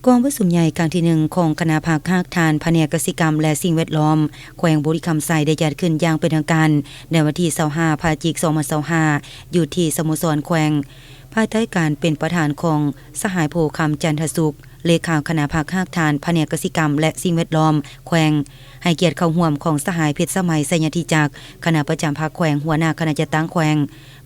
ກອງປະຊຸມໃຫຍ່ຄັ້ງທີໜຶ່ງຂອງຄະນະພັກຮາກຖານພະແນກກະສິກຳ ແລະ ສິ່ງແວດລ້ອມ ແຂວງບໍລິຄຳໄຊ ໄດ້ຈັດຂຶ້ນຢ່າງເປັນທາງການໃນວັນທີຊາວຫ້າ ພະຈິກ ສອງພັນຊາວຫ້າ ຢູ່ທີ່ສະໂມສອນແຂວງ ພາຍໃຕ້ການເປັນປະທານຂອງສະຫາຍ ໂພຄຳ ຈັນທະສຸກ ເລຂາຄະນະພັກຮາກຖານພະແນກກະສິກຳ ແລະ ສິ່ງແວດລ້ອມແຂວງ, ໃຫ້ກຽດເຂົ້າຮ່ວມຂອງສະຫາຍ ເພັດສະໄໝ ໄຊຍະທິຈັກ ຄະນະປະຈຳພັກແຂວງ, ຫົວໜ້າຄະນະຈັດຕັ້ງແຂວງ,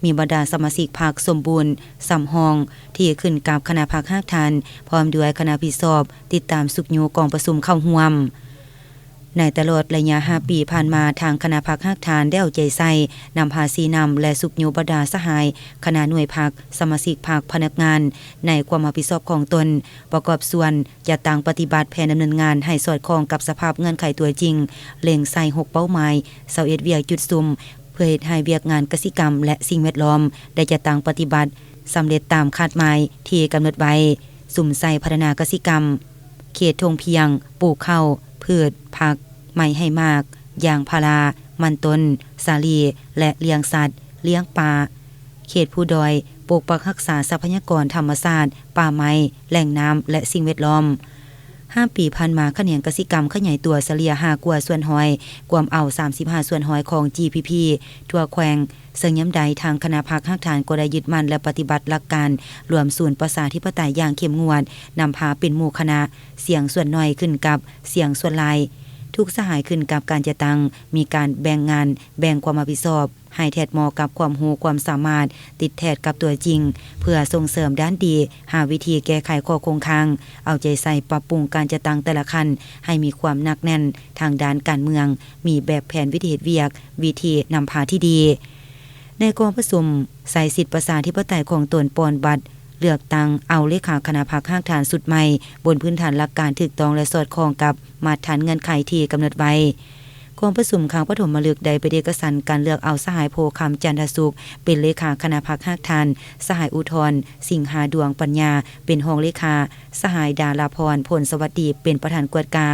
ມີບັນດາສະມາຊິກພັກສົມບູນສຳຮອງ ທີ່ຂຶ້ນກັບຄະນະພັກຮາກຖານ ພ້ອມດ້ວຍຄະນະຜິດຊອບຕິດຕາມຊຸກຍູ້ກອງປະຊຸມເຂົ້າຮ່ວມ. ໃນຕະຫຼອດໄລຍະຫ້າປີຜ່ານມາ, ທາງຄະນະພັກຮາກຖານໄດ້ເອົາໃຈໃສ່ນຳພາຊີ້ນຳ ແລະ ຊຸກຍູ້ບັນດາສະຫາຍຄະນະໜ່ວຍພັກ, ສະມາຊິກພັກ, ພະນັກງານ ໃນຄວາມຮັບຜິດຊອບຂອງຕົນ, ປະກອບສ່ວນຈັດຕັ້ງປະຕິບັດແຜນດຳເນີນງານໃຫ້ສອດຄ່ອງກັບສະພາບເງື່ອນໄຂຕົວຈິງ, ເລັງໃສ່ຫົກເປົ້າໝາຍ, ຊາວເອັດວຽກຈຸດສຸມ ເພື່ອເຮັດໃຫ້ວຽກງານກະສິກຳ ແລະ ສິ່ງແວດລ້ອມ ໄດ້ຈັດຕັ້ງປະຕິບັດສຳເລັດຕາມຄາດໝາຍທີ່ກຳນົດໄວ້, ສຸມໃສ່ພັດທະນາກະສິກຳ, ເຂດທົ່ງພຽງ, ປູກເຂົ້າ, ພືດ, ຜັກ, ໄມ້ໃຫ້ໝາກ, ຢາງພາລາ, ມັນຕົ້ນ, ສາລີ ແລະ ລ້ຽງສັດ, ລ້ຽງປາ, ເຂດພູດອຍ, ປົກປັກຮັກສາຊັບພະຍາກອນທຳມະຊາດ, ປ່າໄມ້, ແຫຼ່ງນ້ຳ ແລະ ສິ່ງແວດລ້ອມ. ຫ້າປີຜ່ານມາ, ຂະແໜງກະສິກຳຂະຫຍາຍຕົວສະເລ່ຍຫ້າກວ່າສ່ວນຮ້ອຍ, ກວມເອົາສາມສິບຫ້າສ່ວນຮ້ອຍຂອງ ຈີພີພີ ທົ່ວແຂວງ, ເຊິ່ງຍາມໃດທາງຄະນະພັກຮາກຖານກໍໄດ້ຍຶດໝັ້ນ ແລະ ປະຕິບັດຫຼັກການລວມສູນປະຊາທິປະໄຕຢ່າງເຂັ້ມງວດ, ນຳພາເປັນໝູ່ຄະນະ, ສຽງສ່ວນໜ້ອຍຂຶ້ນກັບສຽງສ່ວນຫຼາຍ. ທຸກສະຫາຍຂຶ້ນກັບການຈັດຕັ້ງ, ມີການແບ່ງງານ, ແບ່ງຄວາມຮັບຜິດຊອບ ໃຫ້ແທດເໝາະກັບຄວາມຮູ້ຄວາມສາມາດ, ຕິດແທດກັບຕົວຈິງ ເພື່ອສົ່ງເສີມດ້ານດີ, ຫາວິທີແກ້ໄຂຂໍ້ຄົງຄ້າງ, ເອົາໃຈໃສ່ປັບປຸງການຈັດຕັ້ງແຕ່ລະຂັ້ນໃຫ້ມີຄວາມໜັກແໜ້ນທາງດ້ານການເມືອງ, ມີແບບແຜນວິທີເຮັດວຽກ, ວິທີນຳພາທີ່ດີ. ໃນກອງປະຊຸມ, ໃຊ້ສິດປະຊາທິປະໄຕຂອງຕົນປ່ອນບັດເລືອກຕັ້ງເອົາເລຂາຄະນະພັກຮາກຖານຊຸດໃໝ່ ບົນພື້ນຖານຫຼັກການຖືກຕ້ອງ ແລະ ສອດຄ່ອງກັບມາດຖານເງື່ອນໄຂທີ່ກຳນົດໄວ້. ກອງປະຊຸມຄັ້ງປະຖົມມະລຶກໄດ້ເປັນເອກະສັນການເລືອກເອົາສະຫາຍ ໂພຄຳ ຈັນທະສຸກ ເປັນເລຂາຄະນະພັກຮາກຖານ, ສະຫາຍ ອຸທອນ ສິງຫາດວງປັນຍາ ເປັນຮອງເລຂາ, ສະຫາຍ ດາລາພອນ ພົນສະຫວັດດີ ເປັນປະທານກວດກາ,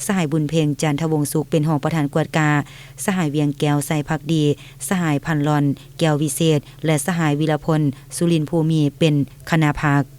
ສະຫາຍ ບຸນເພັງ ຈັນທະວົງສຸກ ເປັນຮອງປະທານກວດກາ, ສະຫາຍ ວຽງແກ້ວ ໄຊພັກດີ, ສະຫາຍ ພັນລອນ ແກ້ວວິເສດ ແລະ ສະຫາຍ ວິລະພົນ ສຸລິນພູມີ ເປັນຄະນະພັກ.